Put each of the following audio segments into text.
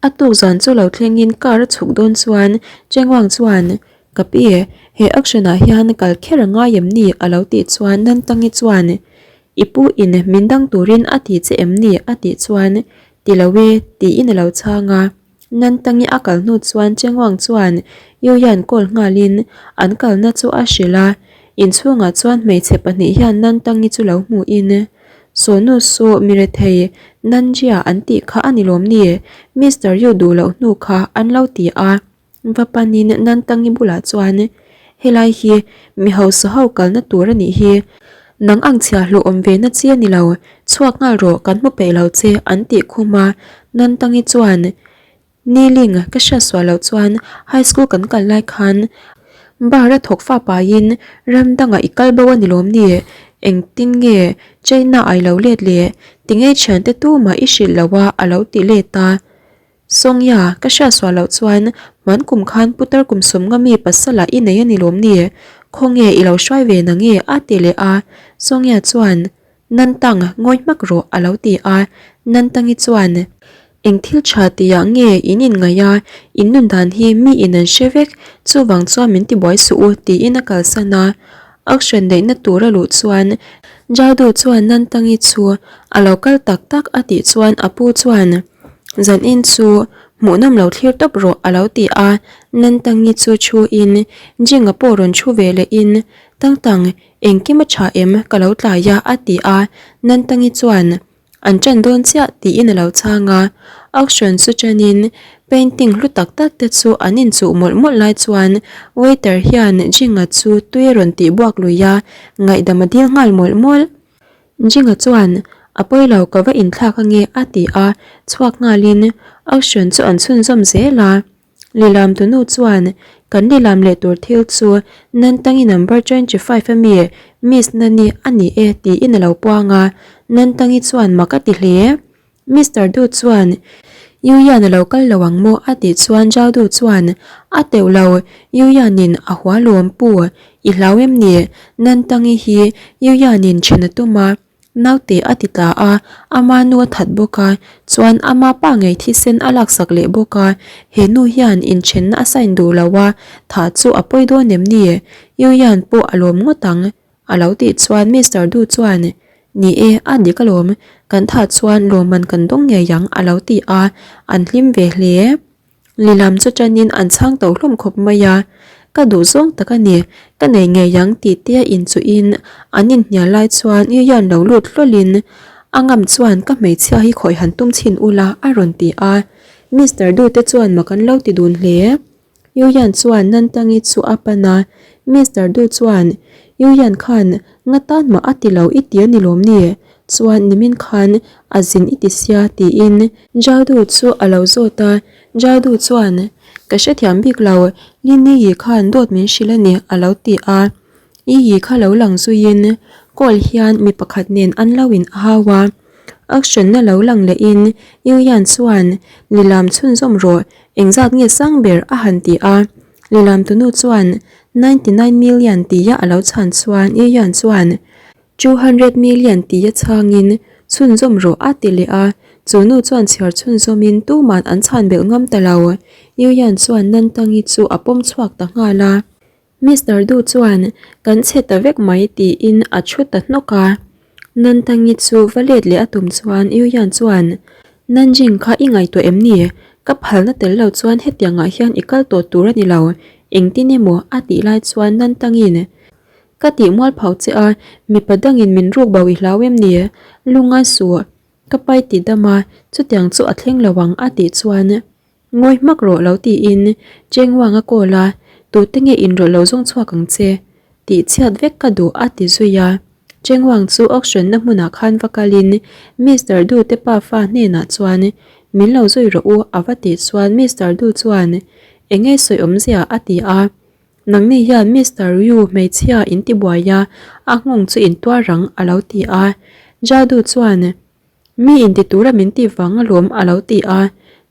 A tuk zan chu lo thlengin car a chhuk dawn chuan Chengwang chuan, Ka pi, he auction ah hian kal kher a ngai em ni? a lo tih chuan Nantangi chuan, I pu in min dang turin a ti che em ni? a tih chuan, Ti lo e, tiin a lo chhang a. Nantangi a kal hnu chuan Chengwang chuan Yuyan call nghalin an kalna chu a hrilh a, inchhungah chuan hmeichhe pahnih hian Nantangi chu lo hmuhin, Sawnu saw mi rethei Nanjia an tih kha a ni lawm ni? Mister Yu duh loh hnu kha an lo ti a. Va panin Nantangi bulah chuan, Helai hi mi hausa ho kalna tur a nih hi. Nang ang chhia hluh awm ve na chi a ni lo. Chhuak nghal rawh kan hmu peih lo che an tih khum a. Nantangi chuan, Niling, ka hriat suah loh chuan high school kan kal lai khan bar a thawk fa paiin ram dangah i kal bo a ni lawm ni? Engtin nge China ah i lo let le? Tinge thiante tumah i hrilh loh a a lo ti let a. Sawngya, ka hriat suah loh chuan hman kum khan putar kum sawmnga mi pasal ah i nei a ni lawm ni? Khawnge i lo hruai ve na nge? a ti leh a. Sawngya chuan Nantang, ngawi hmak rawh, a lo ti a. Nantangi chuan, Eng thil tha tihah nge in inngaih a, in nun dan hi mi in an hre vek, chuvang chuan min tibuai suh u, tiin a kalsan a. Auction neihna tur a luh chuan Jadu chuan Nantangi chu a lo kal tak tak a tih chuan a pu chuan, Zanin chu hmuhnawm lo thlir tawp rawh, a lo ti a. Nantangi chu thu in Jinga pawh rawn thu ve lehin, Tangtang, Engkim a tha em? Ka lo tlai a, a ti a. Nantangi chuan, An ṭan dawn chiah tiin a lo chhang a. Auction chu ṭanin painting hlu tak tak te chu an inchuh mawlh mawlh lai chuan waiter hian Jinga chu tui a rawn tih buak lui a, ngaihdam a dil nghal mawlh mawlh. Jinga chuan, A pawi lo, ka va inthlak ange, a ti a, chhuak nghalin auction chu an chhunzawm zel a. Lilam tunu chuan kan lilam leh tur thil chu Nantangi number 25 a mi Miss Nani a ni e tiin a lo puang a, Nantangi chuan mak a ti hle. Mister Du chuan Yu Yan a lo kal lo ang maw a tih chuan Zhao Du chuan a teuh lo, Yu Yan in a hua lawm pu, i hlau em ni? Nantangi hi Yu Yan in then a tum a. Naute a ti ta a, ama nu a that bawk a, chuan ama pa ngei thisen a laksak leh bawk a, he nu hian inthenna a sign duh lo a, thah chu a pawi dawn em ni? Yuyan pawh a lawm ngawt ang a lo tih chuan Mister Du chuan, Ni e, a dik alawm, kan thah chuan lawmman kan dawng ngei ang a lo ti a, an hlim ve hle. Lilam chu tanin an chhang to hlawm khawp mai a, ka duh zawng tak a ni, ka nei ngei ang tih te a inchuhin an inhnial lai chuan Yuyan lo lut hlawlhin a ngam chuan ka hmeichhia hi khawi han tum chhin ula a rawn ti a, Mister Du te chuan mak an lo ti dun hle. Yuyan chuan Nantangi chu a pan a, Mister Du chuan Yuyan khan nga tan mah a ti lo i ti a ni lawm ni? Chuan nimin khan a zin i ti sia tiin Jadu chu a lo zawt a, Jadu chuan, Ka hrethiam bik lo, Lini yi khan dawt min hrilh a ni, a lo ti a. I yi kha lo lang zuiin call hian mi pakhat nen an lo in hau a. Action na lo lang lehin Yuyan chuan, Lilam chhunzawm rawh, engzat nge sang ber a han ti a. Lilam tunu chuan, 99 million tia a lo chhan chuan Yuyan chuan, 200 million tia chhangin chhunzawm rawh a ti leh a, chu nu chuan chhiar chhunzawmin tuman an chhan belh ngam ta lo. Yuyan chuan Nantangi chu a pawm chhuak ta nghal a. Mister Du chuan kan chhe ta vek mai tiin a thu ta hnawk a. Nantangi chu va let leh a tum chuan Yuyan chuan, Nanjing kha i ngaihtuah em ni? Ka phalna tel lo chuan hetiangah hian i kal tawh tur a ni lo, engtin emaw a tih lai chuan Nantangi'n Ka tih mual phau che a, mipa dangin min ruk bo i hlau em ni? Lungngai suh, ka pai ti dam a, chutiang chu a thleng lo ang a tih chuan ngawi hmak rawh lo tiin Chengwang a call a, tute nge inrawlh lo zawng chhuak ang che? Tih chhiat vek ka duh a ti zui a. Chengwang chu auction na hmunah khan va kalin Mister Du te pafa hnenah chuan min lo zui rawh u a va tih chuan Mister Du chuan enge sawi awmzia a ti a. Nangni hian Mister Yu hmeichhia in ti buai a, a nghawng chu in tuar ang a lo ti a. Jadu chuan, Mi in ti tura min tih vang alawm a lo ti a.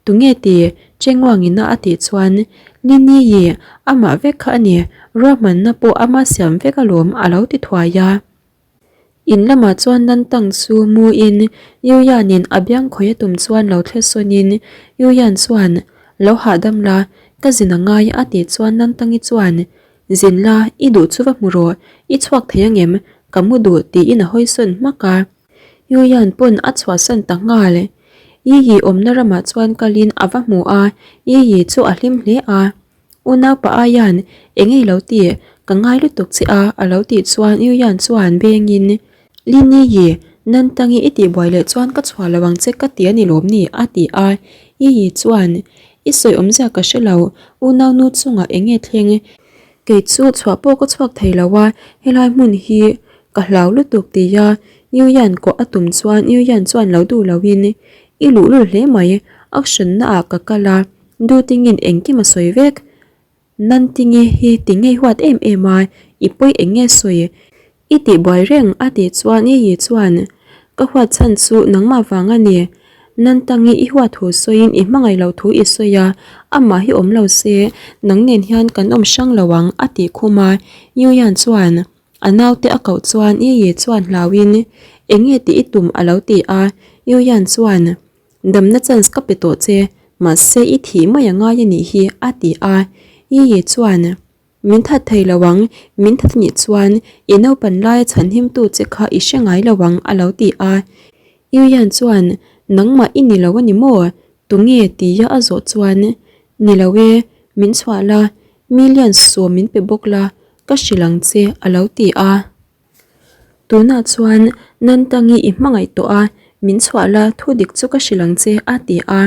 Tunge ti? Chengwangina a tih chuan, Lini yi, amah vek kha a ni, ruahmanna pawh ama siam vek alawm a lo ti thuai a. In lamah chuan Nantang chu mu in Yuyan in a biang khawih a tum chuan lo thle sawn in Yuyan chuan lo hahdam la ka zin a ngai a tih chuan Nantangi chuan zin la i duh chu va hmu rawh i chhuak thei angem ka mu duh tiin a hawi sawn hmak a. Yuyan pawn a chhuahsan ta nghal. Yiyi awmna ramah chuan kalin a va hmu a Yiyi chu a hlim hle a. Unaupa Ayan, eng nge i lo tih? Ka ngai lutuk che a, a lo tih chuan Yuyan chuan bengin, Lini yi, Nantangi i tihbuai leh chuan ka chhuah lo ang che ka ti a ni lawm ni? a ti a. Yiyi chuan, I sawi awmzia ka hre lo, unaunu chungah eng nge thleng? Kei chu chhuah pawh ka chhuak thei lo a, helai hmun hi ka hlau lutuk tia Yuyan kawh a tum chuan Yuyan chuan lo duh loin, I luhlul hle mai, action naah ka kal a, Dutingin engkim a sawi vek. Nantingi hi ti ngei huat em em a, i pawi eng nge sawi? I tih buai reng a tih chuan Yiyi chuan, Ka huat chhan chu nangmah vang a ni. Nantangi i huat thu sawiin i hmangaih loh thu i sawi a, amah hi awm lo se, nang nen hian kan awm hrang lo ang a tih khum a. Yuyan chuan a naute a koh chuan Yiyi chuan hlauin, Eng nge tih i tum a lo ti a. Yuyan chuan, Damna chance ka pe tawh che, mahse i thih mai a ngai a nih hi, a ti a. Yiyi chuan, Min that thei lo ang, min that nih chuan i naupan laia chhanhimtu che kha i hre ngai lo ang, a lo ti a. Yuyan chuan, Nangmah i ni lo a ni maw? Tunge? tia a zawh chuan, Ni lo e, min chhuah la, million sawm min pe bawk la, ka hrilh ang che, a lo ti a. Tunah chuan Nantangi i hmangaih tawh a, min chhuah la thu dik chu ka hrilh ang che a ti a.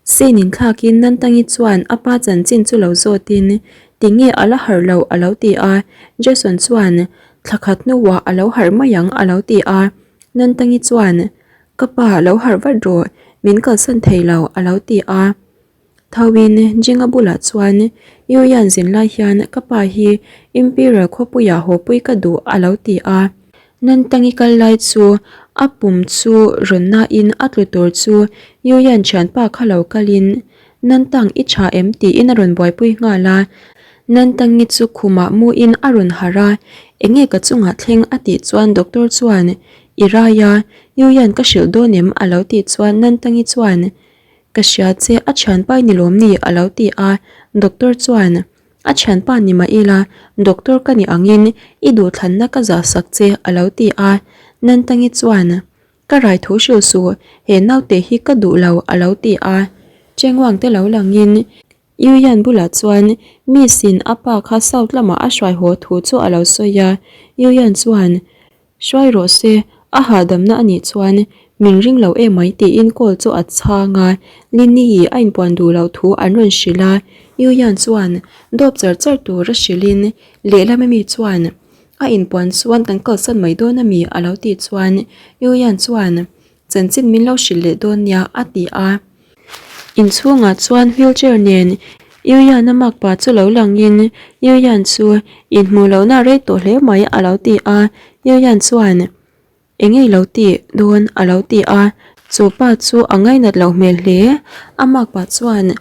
Sein inthlakin Nantangi chuan a pa chanchin chu lo zawtin tinge a la harh loh a lo ti a, Jason chuan thla khat hnuah a lo harh mai ang a lo ti a. Nantangi chuan ka pa lo harh vat rawh min kalsan thei lo a lo ti a. Thawin Jinga bulah chuan Yuyan zin lai hian ka pa hi Imperial khawpuiah hawpui ka duh a lo ti a. Nantangi kal lai chu a pum chu rawn nain a tlu tur chu Yuyan thianpa kha lo kalin Nantang i tha em tiin a rawn buaipui nghal a. Nantangi chu khumah muin a rawn harh a, enge ka chungah thleng a tih chuan doctor chuan I rai a, Yuyan ka hrilh dawn em a lo tih chuan Nantangi chuan Ka hria che, a thianpa i ni lawm ni? a lo ti a, doctor chuan, A thianpa ni mah ila, doctor ka ni angin i duhthlanna ka zah sak che, a lo ti a. Nantangi chuan, Ka rai thu hrilh suh, he naute hi ka duh lo, a lo ti a. Chengwang te lo langin Yuyan bulah chuan Miss in a pa kha South lamah a hruai haw thu chu a lo sawi a, Yuyan chuan, Hruai rawh se, a hahdamna a nih chuan min ring lo emai tiin call chu a chhang a, Lini-i a inpuan duh loh thu an rawn hrilh a, Yuyan chuan dawp char char tur a hrilhin lehlam ami chuan a inpuan chuan kan kalsan mai dawn ami a lo tih chuan Yuyan chuan Chanchin min lo hrilh leh dawn nia a ti a. Inchhungah chuan wheelchair nen Yuyan-a makpa chu lo langin Yuyan chu inhmuh lohna a rei tawh hle mai a lo ti a. Yuyan chuan eng nge i lo tih dawn a lo ti a. Chu pa chu a ngainat loh hmel hle. A makpa chuan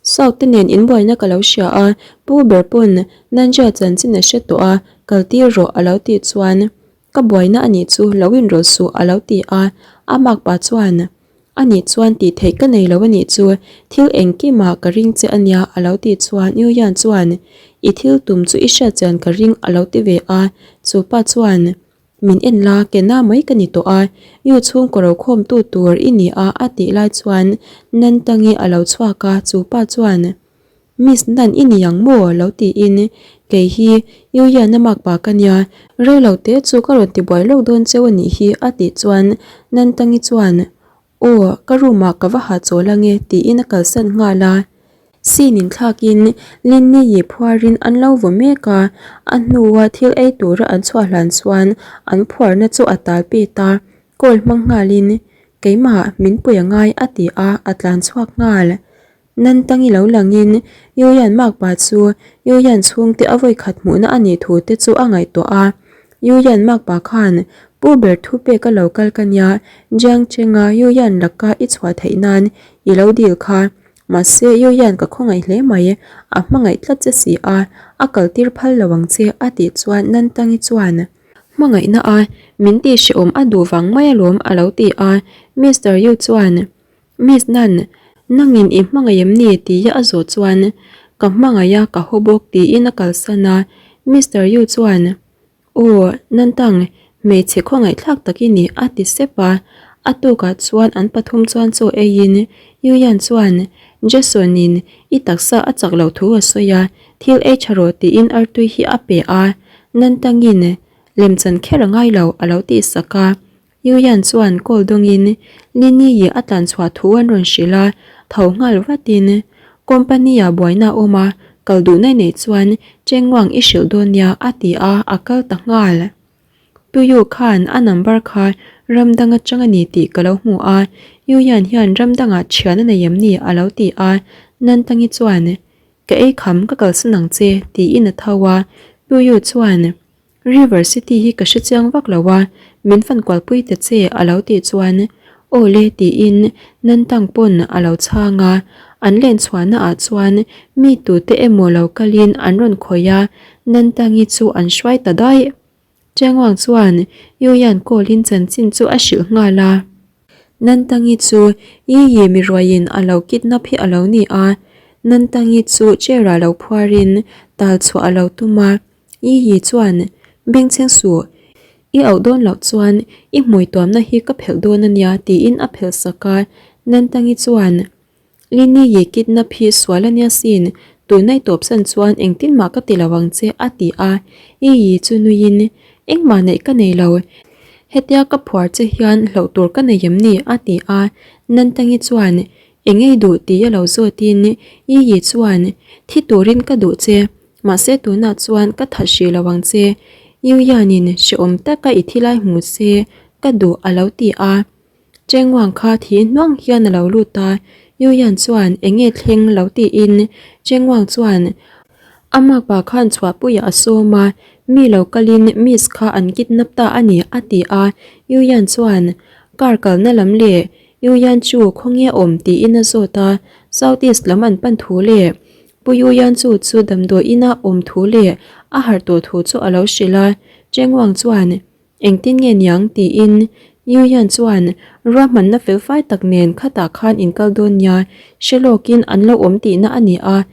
South te nen inbuaina ka lo hria a, pu ber pawn Nanjia chanchin a hre tawh a, kal tir rawh a lo tih chuan Ka buaina a nih chu lo inrawlh suh a lo ti a, a makpa chuan A nih chuan tih theih ka nei lo a nih chu, thil engkimah ka ring che a nia a lo tih chuan Yuyan chuan I thil tum chu i hriat chian ka ring a lo ti ve a, chu pa chuan Min en la ke na mai ka ni tawh a, Yu chhungkaw ro khawmtu tur i ni a a tih lai chuan Nantangi a lo chhuak a, chu pa chuan Miss Nan i ni ang maw? lo tiin kei hi Yuyan a makpa ka nia, rei lo te chu ka rawn ti buai lawk dawn cheu a nih hi a tih chuan Nantangi chuan Aw, ka room ah ka va ha chawl ange tiin a kalsan nghal a. Scene in thlakin Linny-i phuarin an lo vaw mek a, a hnua thil ei tura an chhuah hlan chuan an phuarna chu a tal pet a, call hmang nghalin Keimah min pui angai a ti a, a tlan chhuak nghal. Nantangi lo langin Yuyan makpa chu Yuyan chhungte a vawikhat hmuhna a nih thu te chu a ngaihtuah a. Yuyan makpa khan Pu ber thu pek a lo kal ka nia, Jiang Chenga Yuyan laka i chhuah theih nan i lo dil kha. Mahse Yuyan ka khawngaih hle mai, a hmangaih tlat che si a, a kaltir phal lo ang che a tih chuan Nantangi chuan. Hmangaihna a min tih hrehawm a duh vang mai alawm a lo ti a, Mister Yu chuan Miss Nan, nangin i hmangaih em ni? tia a zawh chuan Ka hmangaih a, ka haw bawk tiin a kalsan a, Mister Yu chuan Aw, Nantang, hmeichhe khawngaihthlak tak i ni a ti sep a, a tukah chuan an pathum chuan chaw eiin Yuyan chuan Jason-in i taksa a chak loh thu a sawi a, thil ei tha rawh tiin artui hi a pe a, Nantangin lemchan kher a ngai lo a lo tih sak a, Yuyan chuan call dawngin Lini-i a tlan chhuah thu an rawn hrilh a, tho nghal vatin Company-ah buaina a awm a, kal duhna i neih chuan Chengwang i hrilh dawn nia a ti a, a kal ta nghal. Puyu khan a number kha ram dang atang a ni tih ka lo hmu a, Yuyan hian ram dangah thian a nei em ni a lo ti a, Nantangi chuan Ka ei kham ka kalsan ang che tiin a tho a, Puyu chuan River City hi ka hre chiang vak lo a, min fan kualpui ta che a lo tih chuan Aw le tiin Nantang pawn a lo chhang a, an len chhuahna ah chuan mi tute emaw lo kalin an rawn khawih a, Nantangi chu an hruai ta daih. Chiangwang chuan Yuyan call in chanchin chu a hrilh nghal a. Nantangi chu Yi Yi mi ruaiin a lo kidnap hi a lo ni a, Nantangi chu chair ah lo phuarin tal chhuah a lo tum a. I hi chuan bengchheng suh, i auh dawn loh chuan i hmui tuamna hi ka phelh dawn a nia tiin a phelh sak a, Nantangi chuan Lini i kidnap hi sual a nia sin, tuna i tawpsan chuan engtin mah ka ti lo ang che a ti a, I hi chu nuiin engmah neih ka nei lo, hetia ka phuar che hian hlauh tur ka nei em ni a ti a, Nantangi chuan eng ei duh tih a lo zawtin I hi chuan thi turin ka duh che. Mahse tunah chuan ka that hrih lo ang che, Yuyanin hrehawm taka i thilai hmu se ka duh a lo ti a. Chengwang kha thi hnuang hian a lo lut a, Yuyan chuan eng nge thleng lo tiin Chengwang chuan a makpa khan chhuahpuiah a sawm a, mi lo kalin Miss kha an kidnap ta a ni a ti a, Yuyan chuan car kalna lam leh Yuyan chu khawnge a awm tiin a zawt a, South East lam an pan thu leh Pu Yuyan chu chu damdawi ina awm thu leh a harh tawh thu chu a lo hrilh a, Chengwang chuan, Engtin nge niang? tiin Yuyan chuan ruahmanna felfai tak nen khatah khan in kal dawn nia, hre lawkin an lo awm tihna a ni a,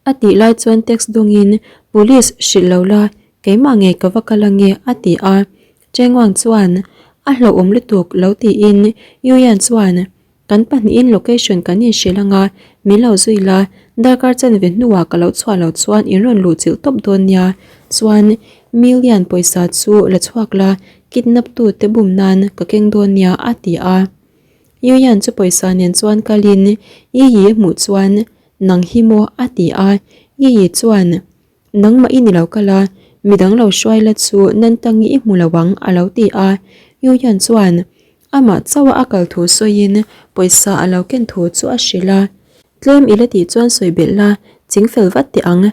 a tih lai chuan text dawngin, Police hrilh lo la, keimah ngei ka va kal ange, a ti a. Chengwang chuan, A hlauhawm lutuk lo tiin Yuyan chuan, Kan pahnihin location kan inhrilh anga, min lo zui la, darkar chanve hnuah ka lo chhuah loh chuan in rawn luh chilh tawp dawn nia. Chuan, million pawisa chu la chhuak la, kidnap tu te bum nan ka keng dawn nia a ti a. Yuyan chu pawisa nen chuan kalin Yiyi a hmuh chuan, Nang hi maw? a ti a. Yiyi chuan, Nangmah i ni lo kal a, midang lo hruai la chu Nantangi i hmu lo ang a lo ti a. Yuyan chuan amah chauha a kal thu sawiin pawisa a lo ken thu chu a hrilh a. Tlem i la tih chuan sawi belh la, ching fel vat teh ang.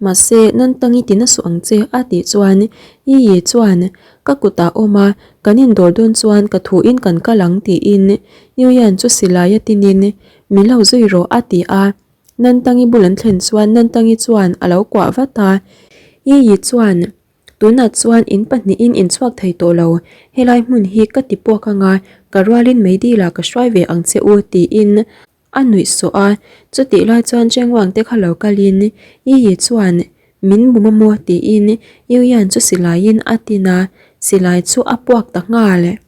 Mahse, Nantangi ti na suh ang che a tih chuan Yiyi chuan ka kutah awm a, kan indawr dawn chuan ka thuin kan kal ang tiin Yuyan chu silai a tinin min lo zui rawh a ti a. Nantangi bul an thlen chuan Nantangi chuan a lo kuah vat a, Yiyi chuan, Tunah chuan in pahnihin in chhuak thei tawh lo, helai hmun hi ka ti puak anga ka rualin meidilah ka hruai ve ang che u tiin a nuih sawh a, chutih lai chuan Chengwang te kha lo kalin Yiyi chuan min bum a maw tiin Yuyan chu silaiin a tin a, silai chu a puak ta nghal.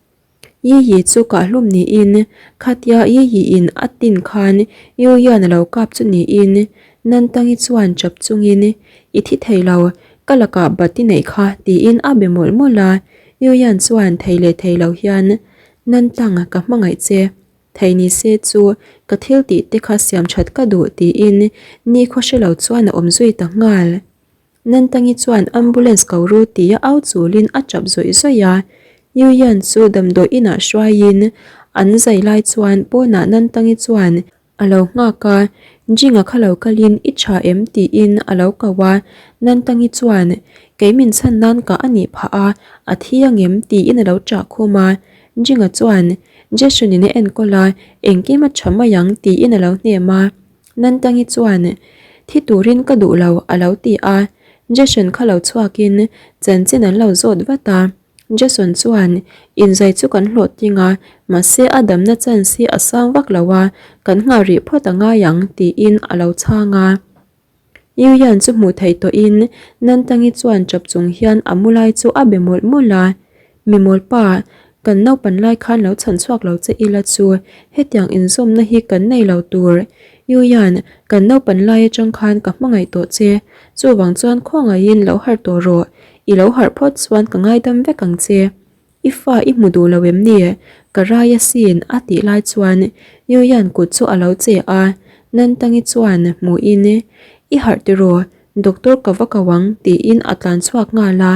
Yiyi chu kahhlum niin, khatia Yiyi-in a tin khan Yuyan a lo kap chu niin, Nantangi chuan chap chungin, I thi thei lo, ka lakah bat i neih kha, tiin a be mawlh mawlh a. Yuyan chuan thei leh thei lo hian, Nantang, ka hmangaih che. Thei ni se chu ka thil tih te kha siam that ka duh, tiin nikhaw hre lo chuan a awm zui ta nghal. Nantangi chuan ambulance ko ru tia au chulin a tap zawih zawih a, Yuyan chu damdawi inah hruaiin an zai lai chuan pawnah Nantangi chuan a lo nghak a, Jinga kha lo kalin i tha em tiin a lo ko a, Nantangi chuan kei min chhan nan kah a nih phah a, a thi angem tiin a lo chah khum a, Jinga chuan Jason in a enkawl a, engkim a tha mai ang tiin a lo hnem a. Nantangi chuan, Thi turin ka duh lo, a lo ti a. Jason kha lo chhuakin chanchin an lo zawt vat a. Jason chuan, Inzai chu kan hlawh ting a, mahse a damna chance hi a sang vak lo a, kan nghah rih phawt a ngai ang, tiin a lo chhang a. Yuyan chu hmuh theih tawhin Nantangi chuan chap chung hian a mu lai chu a be mawlh mawlh a, Mi mawlpa, kan naupan lai khan lo chhan chhuak lo che ila chu hetiang inzawmna hi kan nei lo tur. Yuyan, kan naupan lai atang khan ka hmangaih tawh che, chuvang chuan khawngaihin lo harh tawh rawh, i lo harh phawt chuan ka ngaidam vek ang che. I fa i hmu duh lo em ni? Ka rai asin a tih lai chuan Yuyan kut chu a lo che a, Nantangi chuan hmuhin I harh tiraw, doctor ka va ko ang tiin a tlan chhuak nghal a.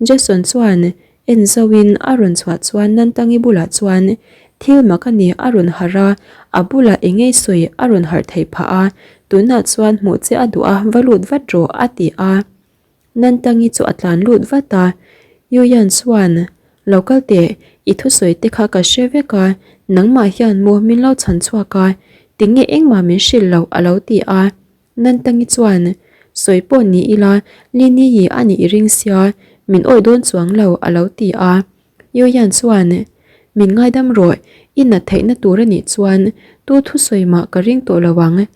Jason chuan en zauhin a rawn chhuah chuan Nantangi bulah chuan thil mak a ni a rawn harh a, a bulah engei sawi a rawn harh theih phah a, tunah chuan hmuh che a duh a va lut vat rawh a ti a. Nantangi chu a tlan lut vat a, Yuyan chuan, Lo kal teh, i thusawi te kha ka hre vek a, nangmah hian maw min lo chhan chhuak a, tinge engmah min hrilh loh a lo ti a. Nantangi chuan, Sawi pawh ni ila, Lini hi a nih i ring sia, min awih dawn chuang lo a lo ti a. Yuyan chuan, Min ngaidam rawh, i nat theihna tur a nih chuan tu thusawi mah ka ring tawh lo ang.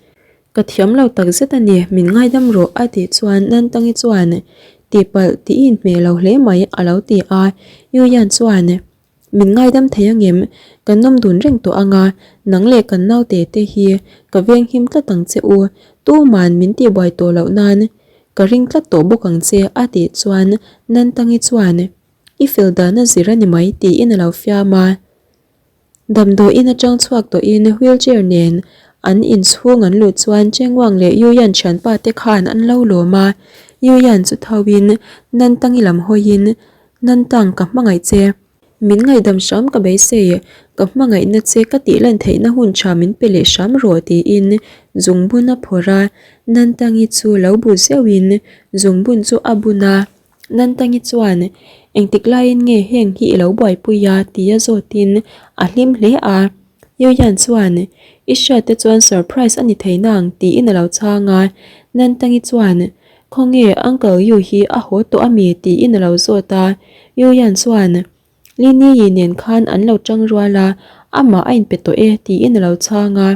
Ka thiam lo tak zet a ni, min ngaidam rawh a tih chuan Nantangi chuan tihpalh tih i inhmeh lo hle mai a lo ti a, Yuyan chuan Min ngaidam thei angem, kan nawm dun reng tawh anga, nang leh kan naute te hi ka venghim tlat ang che u, tuman min tihbuai tawh loh nan ka ring tlat tawh bawk ang che a tih chuan Nantangi chuan I fel dan a zir a ni mai tiin a lo fiam a. Damdawiin atang chhuak tawhin wheelchair nen an inchhung an luh chuan Chengwang leh Yuyan thianpa te khan an lo lawm a, Yuyan chu thoin Nantangi lam hawiin, Nantang ka hmangaih che, min ngaihdam hram ka beisei, ka hmangaihna che ka tih lan theihna hun tha min pe leh hram rawh tiin zungbun a phawrh a, Nantangi chu lo bu zeuhin zungbun chu a bun a. Nantangi chuan, Engtik laiin nge heng hi i lo buaipui a? tia zawtin a hlim hle a. Yuyan chuan, I hriat te chuan surprise a ni thei nang tiin a lo chhang a. Nantangi chuan, Khawnge Uncle Yu hi a haw tawh a mi? tiin a lo zawt a. Yuyan chuan, Lini-i nen khan an lo tang rual a, amah a inpe tawh e tiin a lo chhang a.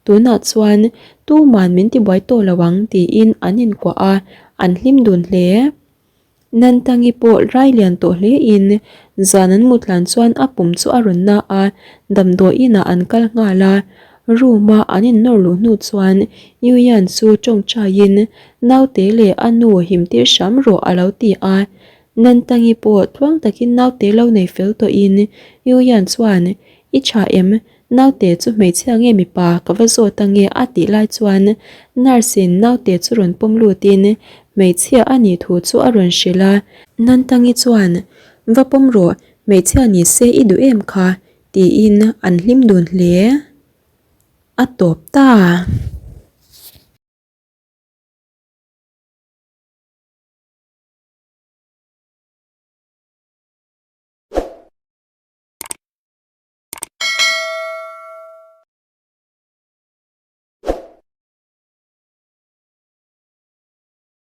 Tunah chuan tuman min tibuai tawh lo ang tiin an inkuah a, an hlim dun hle. Nantangi pawh rai lian tawh hlein zan an mutlan chuan a pum chu a rawn na a, damdawiinah an kal nghal a. Room-a an innawr luh hnu chuan Yuyan chu tawngtaiin naute leh a nu himtir hram rawh a lo ti a. Nantangi pawh tluang takin naute lo nei fel tawhin Yuyan chuan I tha em? Naute chu hmeichhia nge mipa ka va zawt ange a tih lai chuan nurse in naute chu rawn pawm lutin hmeichhia a nih thu chu a rawn hrilh a. Nantangi chuan, Va pawm rawh, hmeichhia ni se i duh em kha? tiin an hlim dun hle. A tawp ta.